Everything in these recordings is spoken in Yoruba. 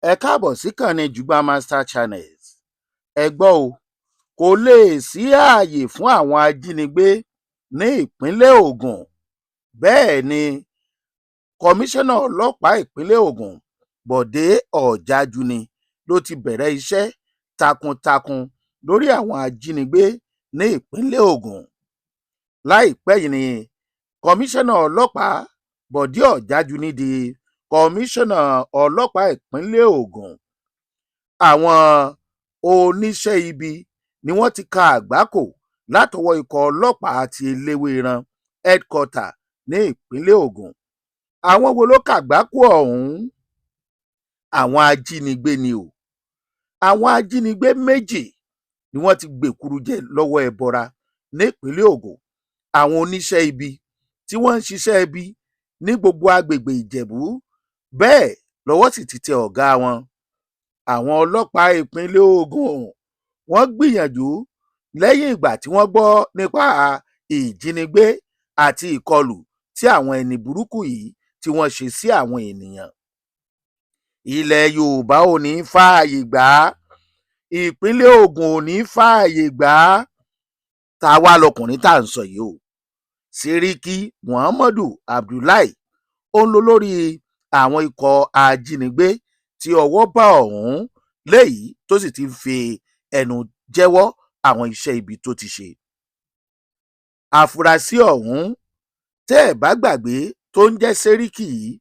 Ẹ káàbọ̀ síkànnì Jùgbà Master Channels. Ẹ gbọ́ o, kò lè sí ààyè fún àwọn ajínigbé ní ìpínlẹ̀ Ogun. Bẹ́ẹ̀ ni kọmíṣánná ọlọ́pàá ìpínlẹ̀ Ogun, Bọ̀dé Ọ̀jájúní, ló ti bẹ̀rẹ̀ iṣẹ́ takuntakun lórí àwọn ajínigbé ní ìpínlẹ̀ Ogun. Láìpẹ́ yìí ni kọmíṣánná ọlọ́pàá Bọ̀dé Ọ̀jájúní di kọmíṣánná ọlọ́pàá ìpínlẹ̀ Ogun. Àwọn oníṣẹ́ ibi ni wọ́n ti ka àgbákò látọwọ́ ikọ̀ ọlọ́pàá ti Eléwéran headquarter ní ìpínlẹ̀ Ogun. Àwọn wo ló kàgbákò ọ̀hún? Àwọn ajínigbé ni o. Àwọn ajínigbé méjì ni wọ́n ti gbèkuru jẹ lọ́wọ́ ẹbọra nípínlẹ̀ Ogun. Àwọn oníṣẹ́ ibi tí wọ́n ń ṣiṣẹ́ ibi ní gbogbo agbègbè Ìjẹ̀bú, bẹ́ẹ̀ lọ́wọ́ sì ti tẹ ọ̀gá wọn. Àwọn ọlọ́pàá ìpínlẹ̀ Ogun wọ́n gbìyànjú lẹ́yìn ìgbà tí wọ́n gbọ́ nípa ìjínigbé àti ìkọlù tí àwọn ẹni burúkú yìí tí wọ́n ṣe sí àwọn ènìyàn. Ilẹ̀ Yorùbá ò ní fààyè gbà á, ìpínlẹ̀ Ogun ò ní fààyè gbà á. Ta wá lọkùnrin tá à ń sọ yìí o? Sẹ́ríkì Muhammadu Abdullahi, ó ń lọ lórí àwọn ikọ̀ ajínigbé tí ọwọ́ bá ọ̀hún, léyìí tó sì ti ń fi ẹnu jẹ́wọ́ àwọn iṣẹ́ ibi tó ti ṣe. Àfúrásì ọ̀hún, tẹ́ ẹ̀ bá gbàgbé, tó ń jẹ́ Sẹ́ríkì yìí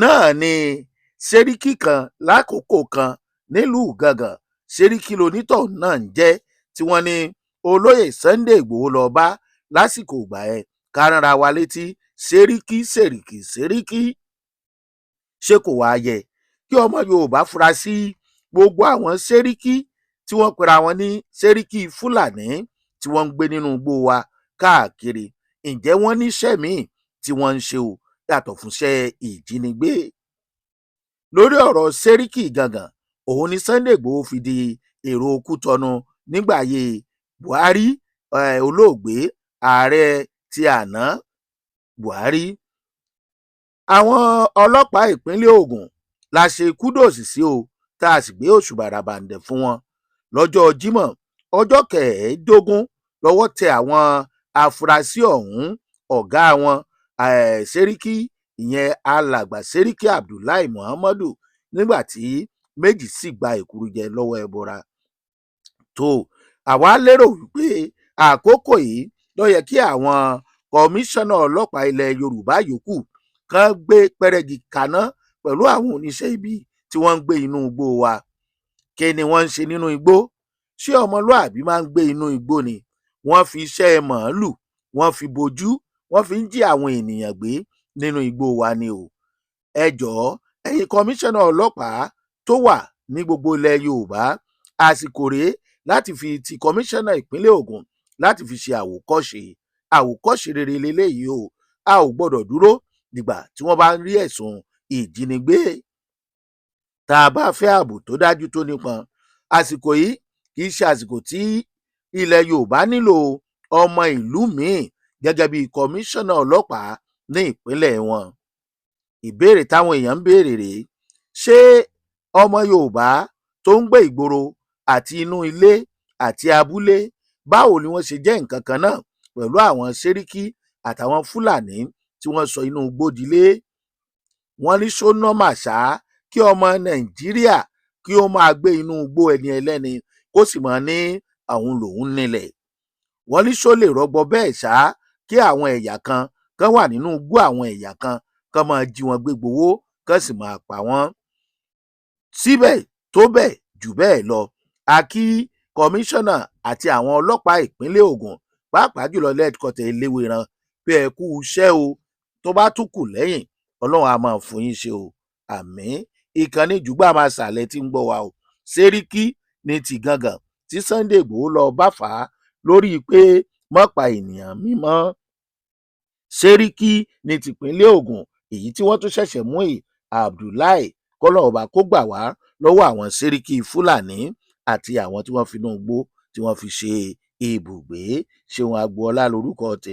náà ni sẹ́ríkì kan lákòókò kan nílùú Ìgàngàn. Sẹ́ríkì lonítọ̀hún náà ń jẹ́, tí wọ́n ní olóyè Sunday Ìgbòho lọ bá lásìkò ìgbà yẹn. Ká ránra wa létí, Sẹ́ríkì Sẹ́ríkì Sẹ́ríkì. Ṣé kò wáá yẹ kí ọmọ Yorùbá fura sí gbogbo àwọn sẹ́ríkì tí wọ́n pera wọn ní sẹ́ríkì Fúlàní tí wọ́n ń gbé nínú igbó wa káàkiri? Ǹjẹ́ wọ́n níṣẹ́ míì tí wọ́n ń ṣe o, yàtọ̀ fúnṣẹ́ ìjínigbé? Lórí ọ̀rọ̀ sẹ́ríkì Ìgàngàn, òun ni Sunday Ìgbòho fi di èrò Kútọnu nígbà ayé Buhari, olóògbé ààrẹ ti àná Buhari. Àwọn ọlọ́pàá ìpínlẹ̀ Ogun la ṣe kúdòsì sí o, tá a sì gbé òṣùbà ràbàǹdẹ̀ fún wọn. Lọ́jọ́ Jímọ̀, ọjọ́ 15 lọ́wọ́ tẹ àwọn afurasí ọ̀hún, ọ̀gá wọn Sẹ́ríkì, ìyẹn alàgbà Sẹ́ríkì Abdullahi Muhammadu, nígbà tí méjì sì gba èkúrújẹ lọ́wọ́ ẹbọra. Tó àwa lérò wípé àkókò yìí ló yẹ kí àwọn kọmíṣánná ọlọ́pàá ilẹ̀ Yorùbá yòókù kan gbé pẹ́rẹ́gì kaná pẹ̀lú àwọn oníṣẹ́ ibi tí wọ́n ń gbé inú igbó wa. Kí ni wọ́n ń ṣe nínú igbó? Ṣé ọmọlúàbí máa ń gbé inú igbó ni? Wọ́n fi iṣẹ́ màálù, wọ́n fi bojú, wọ́n fi ń jí àwọn ènìyàn gbé nínú igbó wa ni o. Ẹ jọ̀ọ́, ẹ̀yin kọmíṣánná ọlọ́pàá tó wà ní gbogbo ilẹ̀ Yorùbá, àsìkò rèé láti fi ti kọmíṣánná ìpínlẹ̀ Ogun láti fi ṣe àwòkọ́ṣe. Àwòkọ́ṣe rere leléyìí o. A ò gbọ́dọ̀ dúró dìgbà tí wọ́n bá ń rí ẹ̀sùn ìjínigbé. Tá a bá fẹ́ ààbò tó dájú tó nípọn, àsìkò yìí kì í ṣe àsìkò tí ilẹ̀ Yorùbá nílò ọmọ ìlú míì gẹ́gẹ́ bí kọmíṣánná ọlọ́pàá ní ìpínlẹ̀ wọn. Ìbéèrè táwọn èèyàn ń béèrè rèé: ṣé ọmọ Yorùbá tó ń gbé ìgboro àti inú ilé àti abúlé, báwo ni wọ́n ṣe jẹ́ nǹkan kan náà pẹ̀lú àwọn sẹ́ríkì àtàwọn Fúlàní tí wọ́n sọ inú igbó dilé? Wọ́n ní ṣó nọ́mà ṣá kí ọmọ Nàìjíríà kí ó máa gbé inú igbó ẹni ẹlẹ́ni, kó sì máa ní àwọn lòún nílẹ̀? Wọ́n ní ṣó lè rọgbọ bẹ́ẹ̀ ṣá kí àwọn ẹ̀yà kan kan wà nínú igbó àwọn ẹ̀yà kan, kán máa jí wọn gbé gbowó, kán sì máa pa wọ́n? Síbẹ̀ tó bẹ́ẹ̀ jù bẹ́ẹ̀ lọ, a kí kọmíṣánná àti àwọn ọlọ́pàá ìpínlẹ̀ Ogun, pàápàá jùlọ lẹ́ẹ̀dkọ́tà Eléwéran, pé ẹ kú iṣẹ́ o. Tó bá tún kù lẹ́yìn, Ọlọ́run á máa fún yín ṣe o. Àmín. Ìkànnì Jùgbà Master lẹ ti ń gbọ́ wa o. Sẹ́ríkì ní ti Gàngàn tí Sunday Ìgbòho lọ bá fà á lórí pé mọ́ pa ènìyàn mímọ́. Sẹ́ríkì ní tìpínlẹ̀ Ogun èyí tí wọ́n tún ṣẹ̀ṣẹ̀ mú yìí, Abdullahi, kọ́lọ́run ọba kó gbà wá lọ́wọ́ àwọn sẹ́ríkì Fúlàní àti àwọn tí wọ́n finú igbó tí wọ́n fi ṣe ibùgbé. Ṣéun Agboola lórúkọ tèmi.